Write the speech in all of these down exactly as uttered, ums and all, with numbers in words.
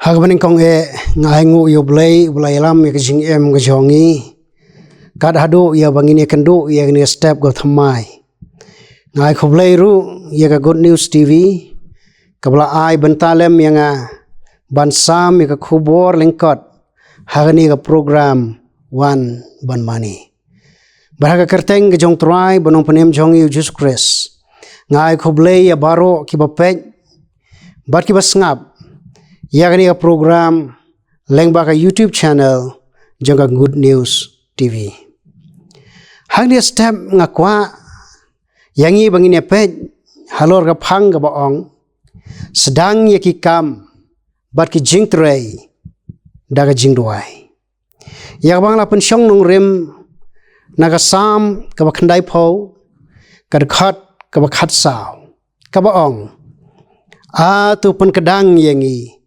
Ka banyngkong eh, nga ai nguh ïa U Blei, U Blei ïalam ïa ka jingim ka jong ngi. Kat haduh ïa ba ngin ïa kynduh ïa kane ka step ka thymmai. Nga ai khublei ruh ïa ka Good News T V, kaba la ai bynta lem ïa nga ban sam ïa ka khubor lyngkot ha kane ka program Wan Ban Mane. Bad ha ka kyrteng ka jong U Trai bad U Nongpynim jong ngi U Jisu Khrist, nga ai khublei ïa baroh kiba peit bad kiba sngap ïa kane ka program lyngba ka YouTube channel jong ka Good News T V. Hangne step nga kwah ïa ngi ba ngin ïa peit halor ka phang kaba ong, sdang ïa ki kam bad ki jingtrei da ka jingduwai. Ïa kaba nga la pynshong nongrim na ka Salm kaba khyndaiphew, ka dkhot kaba khatsaw, kaba ong, A to pynkdang ïa ngi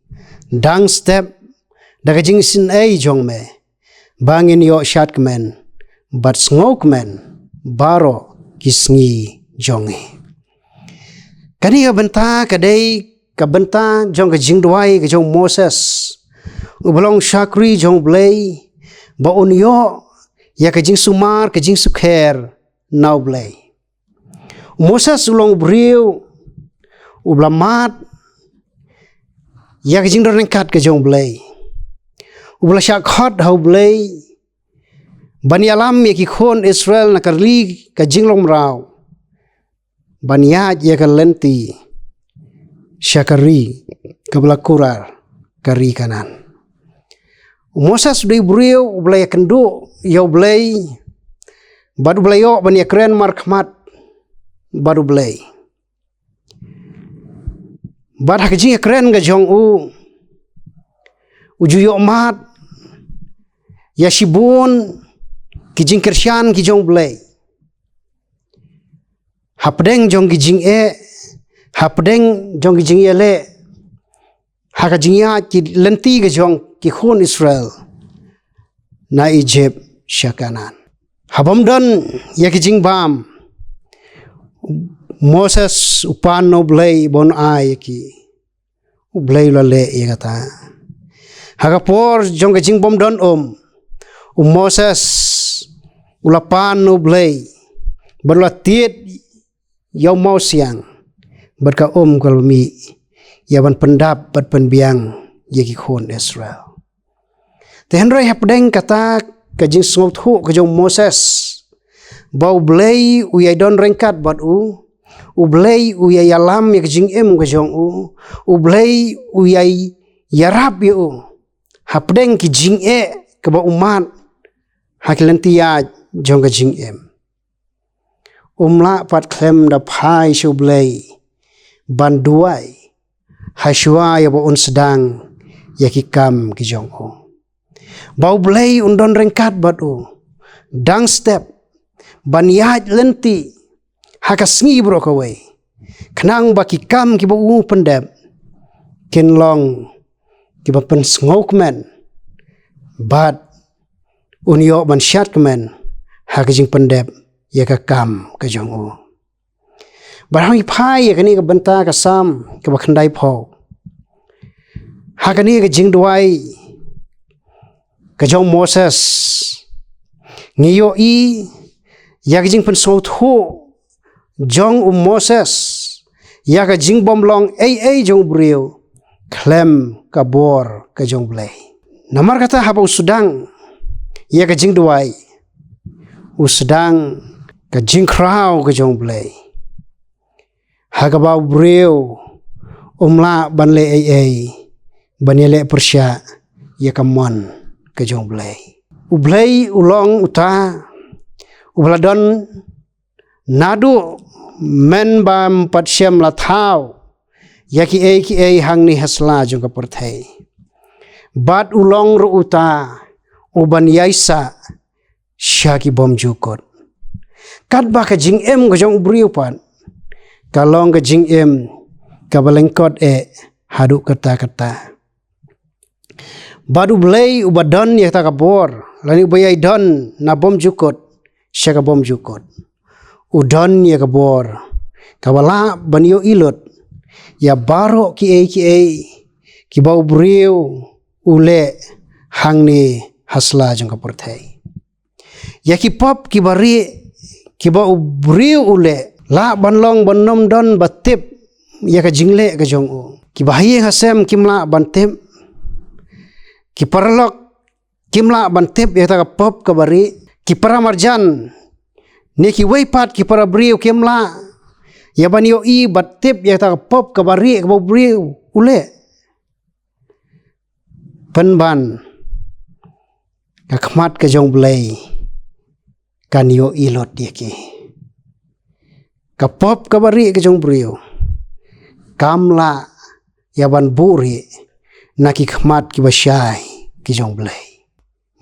dang step da ka jingisynei jong me, ba ngin ïoh shad kmen bad sngewkmen baroh ki sngi jong ngi. Kane ka bynta ka dei ka bynta jong ka jingduwai ka jong u Moses, uba long shakri jong U Blei, ba un ïoh ïa ka jingsumar, ka jingsukher na U Blei. U Moses u long u briew uba la mad ïa ka jingdon ryngkat ka jong U Blei, uba la shah khot ha U Blei ban ïalam ïa ki khun Israel na ka ri ka jinglong mraw, ban ïaid ïa ka lynti sha ka ri kaba la kurar, ka ri Kanaan. U Moses u dei u briew uba la ïakynduh ïa U Blei bad uba la ïoh ban ïakren markhmat bad U Blei. Bad ha ka jingïakren ka jong u, u ju ïoh mad ïa shibun ki jingkyrshan ki jong U Blei hapdeng jong ki jingeh, hapdeng jong ki jingïaleh ha ka jingïaid ki lynti ka jong ki khun Israel na Ijipt sha Kanaan. Haba ym don ïa ki jingbam, Moses u pan na U Blei ba un ai ïa ki. U Blei u la leh ïa kata. Ha ka por jong ka jingbymdon um, u Moses u la pan na U Blei bad u la tied ïa u mawsiang bad ka um ka la mih ïa ban pyndap bad pynbiang ïa ki khun Israel. Te hynrei hapdeng kata ka jingsngewthuh ka jong u Moses, ba U Blei u ïai don ryngkat bad u, U Blei u ïai ïalam ïa ka jingim ka jong u, U Blei u ïai ïarap ïa u hapdeng ki jingeh kaba u mad ha ki lynti ïaid jong ka jingim. Um lah pat khlem da phai sha U Blei ban duwai hashwa ïa ba un sdang ïa ki kam ki jong u. Ba U Blei un don ryngkat bad u dang step ban ïaid lynti ha ka sngi baroh kawei, khnang ba ki kam kiba u pyndep kin long kiba pynsngewkmen bad un ïoh ban shad kmen ha ka jingpyndep ïa ka kam ka jong u. Bad ha ngi phai ïa kane ka bynta ka Salm kaba khyndaiphew, ha kane ka jingduwai ka jong u Moses, ngi ïohi ïa ka jingpynsngewthuh jong u Moses ïa ka jingbymlong ei ei jong u briew khlem ka bor ka jong U Blei. Namar kata haba u sdang ïa ka jingduwai, u sdang ka jingkhraw ka jong U Blei, ha kaba u briew um lah ban leh ei ei ban ïaleh pyrshah ïa ka mon ka jong U Blei. U Blei u long uta uba la don naduh mynba ym pat shym la thaw ïa kiei kiei hangne ha sla jong ka pyrthei. Bad u long ruh uta uban ïaisah sha ki bymjukut. Katba ka jingim ka jong u briew pat ka long ka jingim kaba lyngkot eh haduh katta katta. Bad U Blei uba don ïa kata ka bor, lane uba ïai don na bymjukut sha ka bymjukut, u don ïa ka bor kaba lah ban ïohi lut ïa baroh kiei kiei kiba u briew u leh hangne ha sla jong ka pyrthei. Ïa ki pop kiba rieh kiba u briew u leh, lah ban long ban nym don ba tip ïa ka jingleh ka jong u. Kiba ha ïing ha sem kim lah ban tip, ki paralok kim lah ban tip ïa kata ka pop kaba rieh, ki paramarjan ne kiwei pat ki para briew kim lah ïa ban ïohi ba tip ïa kata ka pop kaba rieh kaba u briew u leh. Pynban ka khmat ka jong u Blei kan ïohi lut ïa ki. Ka pop kaba rieh ka jong u briew kam lah ïa ban buhrieh na ki khmat kiba shai ki jong u Blei.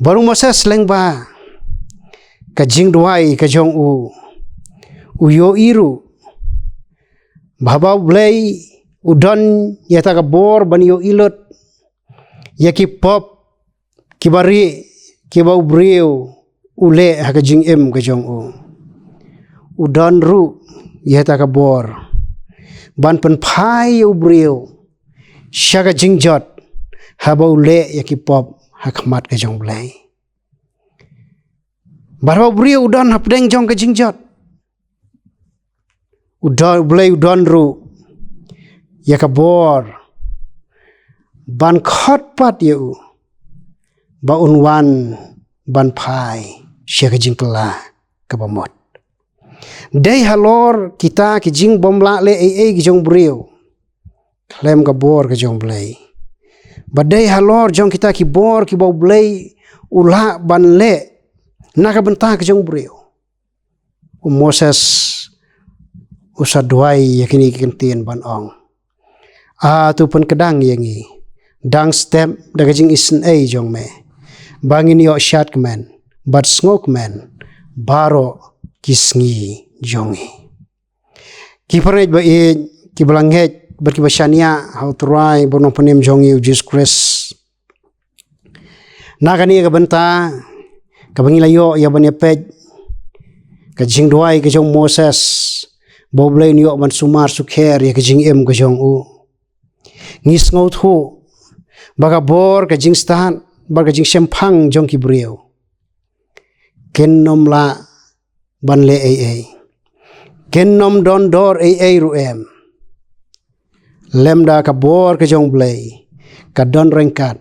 Bad u Moses lyngba ka jingduwai ka jong u, u ïohi ruh ba haba u Blei u don ïa kata ka bor ban ïohi lut ïa ki pop kiba rieh kiba u briew u leh ha ka jingim ka jong u, u don ruh ïa kata ka bor ban pynphai ïa u briew sha ka jingjot haba u leh ïa ki pop ha khmat ka jong u Blei. Bad haba u briew u don hapdeng jong ka jingjot, u don, u Blei u don ruh ïa ka bor ban khot pat ïa u ba un wan ban phai sha ka jingkylla kaba mut. Dei halor kita ki jingbymlah leh ei ei ki jong u briew khlem ka bor ka jong u Blei, ba dei halor jong kita ki bor kiba u Blei u lah ban leh na ka bynta ka jong u briew, u Moses u sa duwai ïa kine ki kyntien ban ong: A, to pynkdang ïa ngi dang step da ka jingisynei jong me, ba ngin ïoh shadkmen bad sngewkmen baroh ki sngi jong ngi. Ki paralok ba ïeit, kiba la ngeit bad kiba shaniah ha u Trai bad u Nongpynim jong ngi u Jisu Khrist, na kane ka bynta kaba ngi la ïoh ïa ban ïa peit, ka jingduwai ka jong u Moses ba u Blei un ïoh ban sumar sukher ïa ka jingim ka jong u, ngi sngewthuh ba ka bor, ka jingstad bad ka jingshemphang jong ki briew kin nym lah ban leh ei ei, kin nym don dor ei ei ruh em, lymda ka bor ka jong u Blei ka don ryngkat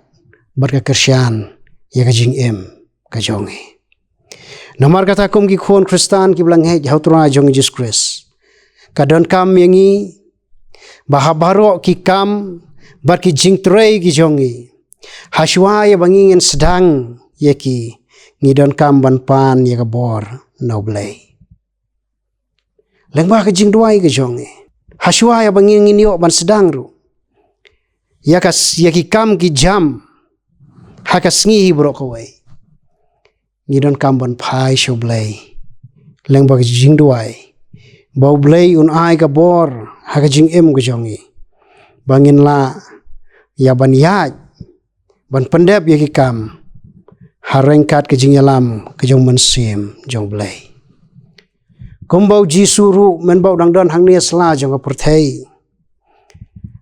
bad ka kyrshan ïa ka jingim ka jong ngi. Namar kata, kum ki khun Khristan kiba la ngeit ha u Trai jong ngi Jisu Khrist, ka donkam ïa ngi ba ha baroh ki kam bad ki jingtrei ki jong ngi, hashwa ïa ba ngi ngin sdang ïa ki, ngi donkam ban pan ïa ka bor na u Blei. Lyngba ka jingduwai ka jong ngi, hashwa ïa ba ngi ngin ïoh ban sdang ruh ïa ka s-, ïa ki kam ki jam ha ka sngi hi baroh kawei, ngi donkam ban phai sha u Blei lyngba ka jingduwai ba u Blei un ai ka bor ha ka jingim ka jong ngi, ba ngin lah ïa ban ïaid ban pyndep ïa ki kam ha ryngkat ka jingïalam ka jong u Mynsiem jong u Blei. Kumba u Jisu ruh, mynba u dang don hangne ha sla jong ka pyrthei,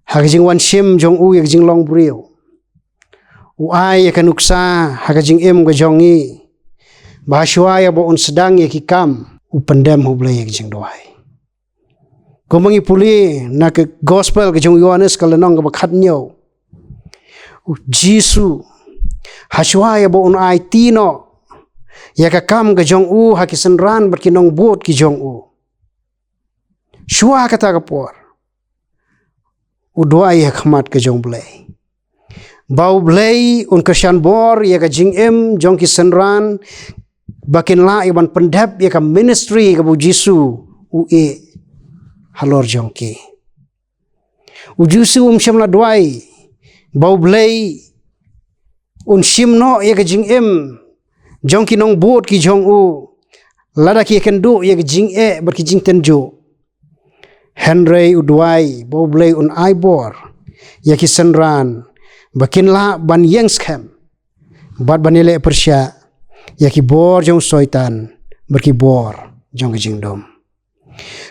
ha ka jingwan shim jong u ïa ka jinglong briew, u ai ïa ka nuksa ha ka jingim ka jong ngi ba hashwa ïa ba un sdang ïa ki kam, u pyndem ha u Blei ïa ka jingduwai. Kumba ngi pule na ka Gospel ka jong u Ïohannes ka lynnong kaba khathynñiew, u Jisu, hashwa ïa ba un aiti noh ïa ka kam ka jong u ha ki synran bad ki nongbud ki jong u, shwa kata ka por u duwai ha khmat ka jong u Blei ba u Blei un kyrshan bor ïa ka jingim jong ki synran ba kin lah ïa ban pyndep ïa ka ministry kaba u Jisu u ïeh halor jong ki. U Jisu um shym la duwai ba u Blei un shim noh ïa ka jingim jong ki nongbud ki jong u lada ki ïakynduh ïa ka jingeh bad ki jingtynjuh. Hynrei u duwai ba u Blei un ai bor ïa ki synran ba kin lah ban ïeng skhem bad ban ïaleh pyrshah ïa ki bor jong u Soitan bad ki bor jong ka jingdum.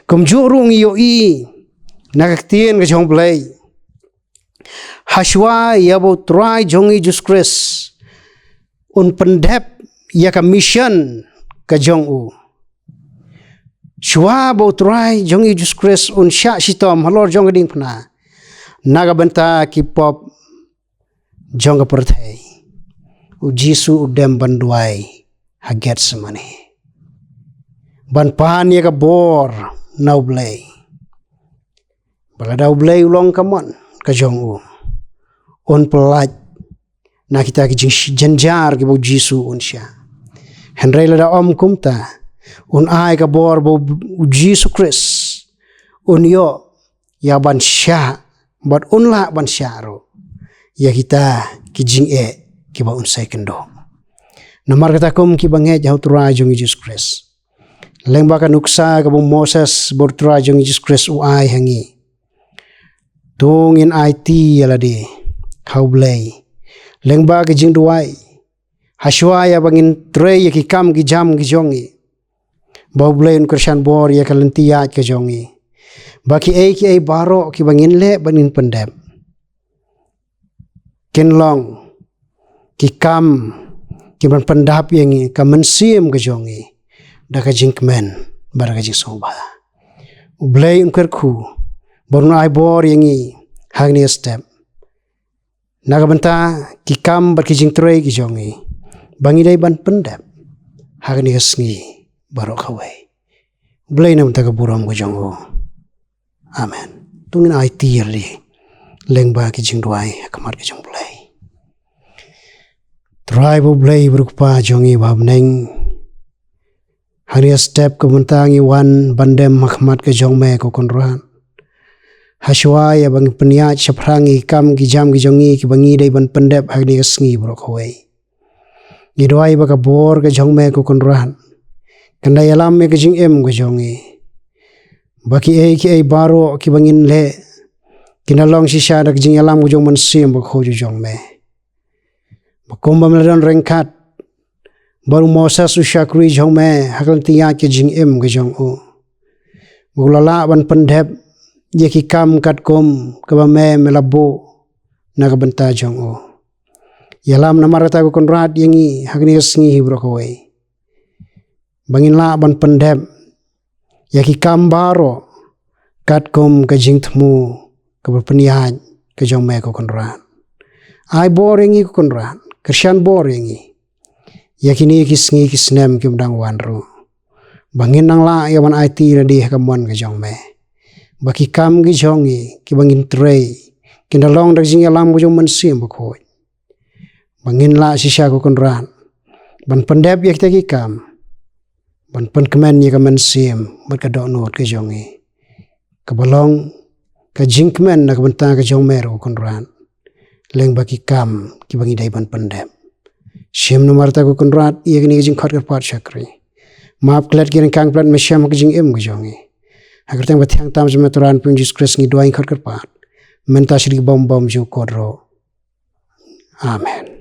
Kumjuh ruh ngi ïohi na ka ktien ka jong u Blei Hashwa ïa ba u Trai jong ngi Jisu Khrist un pyndep ïa ka mission ka jong u. Shuwa ba u Trai jong ngi Jisu Khrist un shah shitom halor jong ka diengphna na ka bynta ki pop jong ka pyrthei, u Jisu u dem ban duwai ha Gethsemane ban pan ïa ka bor na u Blei. Ba lada u Blei u long ka mon ka jong u, un pyllait na kita ki jingjynjar kiba u Jisu un shah. Hynrei lada ym kumta, un ai ka bor ba u Jisu Khrist un ïoh ïa ban shah, bad un lah ban shah ruh ïa kita ki jingeh kiba un sa ïakynduh. Namar kata, kum kiba ngeit ha u Trai jong ngi Jisu Khrist, lyngba ka nuksa kaba u Moses bad u Trai jong ngi Jisu Khrist u ai ha ngi, to ngin aiti ïa lade ha u Blei lyngba ka jingduwai, hashwa ïa ba ngin trei ïa ki kam ki jam ki jong ngi, ba u Blei un kyrshan bor ïa ka lynti ïaid ka jong ngi, ba kiei kiei baroh kiba ngin leh bad ngin pyndep, kin long ki kam kiban pyndap ïa ngi, ka mynsiem ka jong ngi, da ka jingkmen bad da ka jingsngewbha. U Blei un kyrkhu bad un ai bor ïa ngi ha kane ka step, na ka bynta ki kam bad ki jingtrei ki jong ngi, ba ngi dei ban pyndep ha kane ka sngi baroh kawei. U Blei na ka bynta ka burom ka jong u. Amen. To ngin aiti ïa lade lyngba ki jingduwai ha khmat ka jong u Blei. Trai ba u Blei bad u Kpa jong ngi ba ha bneng, ha kane ka step ka mynta ngi wan ban dem ha khmat ka jong me ko Kynrad, hashwa ïa ba ngi pynïaid shaphrang ïa ki kam ki jam ki jong ngi kiba ngi dei ban pyndep ha kane ka sngi baroh kawei. Ngi duwai ba ka bor ka jong me ko Kynrad kan da ïalam ïa ka jingim ka jong ngi, ba kiei kiei baroh kiba ngin leh kin da long shisha da ka jingïalam ka jong u Mynsiem Bakhuid jong me. Ba kumba me la don ryngkat bad u Moses u shakri jong me ha ka lynti ïaid ka jingim ka jong u, ba u la lah ban pyndep ïa ki kam katkum kaba me, me la buh na ka bynta jong u. Ïalam namar kata ko Kynrad ïa ngi ha kane ka sngi hi baroh kawei, ba ngin lah ban pyndep ïa ki kam baroh katkum ka jingthmu kaba pynïaid ka jong me ko Kynrad. Ai bor ïa ngi ko Kynrad, kyrshan bor ïa ngi ïa kine ki sngi ki snem kiba dang wan ruh, ba ngin nang lah ïa ban aiti ïa lade ha ka mon ka jong me, ba ki kam ki jong ngi kiba ngin trei kin da long da ka jingïalam ka jong u Mynsiem Bakhuid, ba ngin lah shisha ko Kynrad ban pyndep ïa kita ki kam, ban pynkmen ïa ka mynsiem bad ka dohnud ka jong ngi, kaba long ka jingkmen na ka bynta ka jong me ruh ko Kynrad, lyngba ki kam kiba ngi dei ban pyndep. Shim namar kata ko Kynrad ïa kane ka jingkhot kyrpad shakri. Map klet ki ryngkang klet me shem ha ka jingim ka jong ngi. Ha ka kyrteng ba thiang tam jong me Trai Nongpynim Jisu Khrist ngi duwai ngi khot kyrpad, mynta sha ki bymjukut ruh. Amen.